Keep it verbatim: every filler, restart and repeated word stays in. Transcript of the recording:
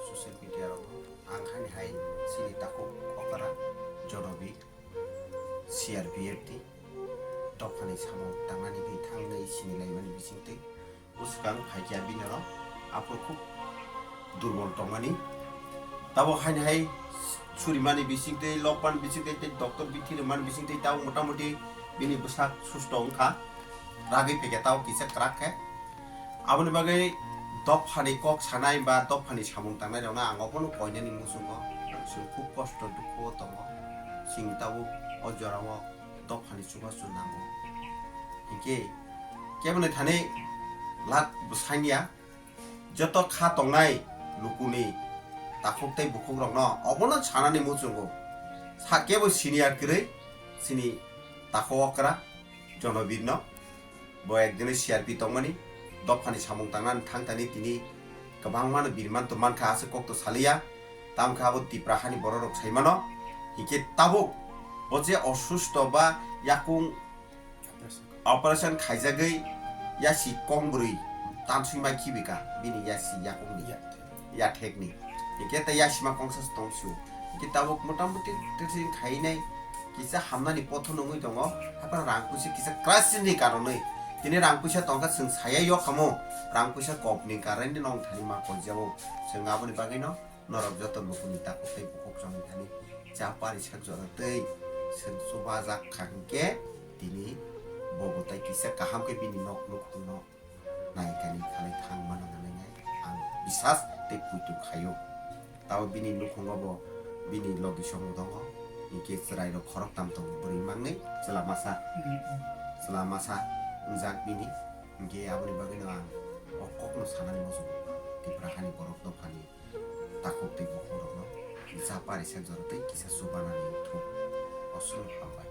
Social media rogo ang hani hai chini takhuk okra Jonobir C R P F T dophani samung tangnani bi thangnai sini laimani bisingtwi bwskang phaikya bini oro aphuru khub durbol tongmani. Tabok haini hai surimani bisingtwi, lokmani bisingtwi tei doctor bithi rwmani bisingtwi tabok motamuti bini bwsak susto wngkha. Ragwi phaikya tabok kisa kwrak khe. Aboni bagwi dophani kok sanai ba dophani samung tangnai rokno ang obono koinani muchungo. Chwng khub kosto dukho o tongo. Chwng tabuk o jorao dophani chubachu nango. Hinkhe keboni thani lak bwsanya joto kha tongnai lukuni takhuk tei bukhuk rokno obono sanani muchungo. Sa kebo senior kwrwi chini takhuk okra Jonobirno. Bo ekdini C R P tongmani, dophani samung tangnani thang thani tini kwbangmano birman tong mankha, aswk kok to saliya. Tamkhe abo Tipra hani bororok saimano. Hinkhe tabuk bo je osusto ba yakung operation khaijagwi yasi kong bwrwi tanswi mai khibika bini yasi yakungni. Yathekni. Hinkhe tei yasima kongsa se tong sio. Hinkhe tabuk motamuti treatment khainai kisa hamnani potho nungwi tongo. Haphano rang puisa kisa crisis ni karonwi. Tini rang puisa tongkha chwng saya yok kamo. Rang puisa kok ni karon de nong thani ma koijao. Chwng aboni bagwino norok joto lukuni takhuk tei bukhuk chongni thani cha pari sak jora tei chwng chubajak kha hinkhe tini bobo tei kisa kaham khe bini nok nukhungno naikani khalai thang mano nanai ang bisas tei puitu khaio. Tabo bini nukhungo bo bini logi song tongo, hinkhe chwrai rok khorok tam tongo, bwrwi mangni chwla masa, chwla masa wngjak bini, hinkhe aboni bagwino ang o kokno sanani muchungo Tipra hani borok dophani takhuk tei bukhuk rokno ja pari sak jora tei kisa chubanani thung. Oswk hambai.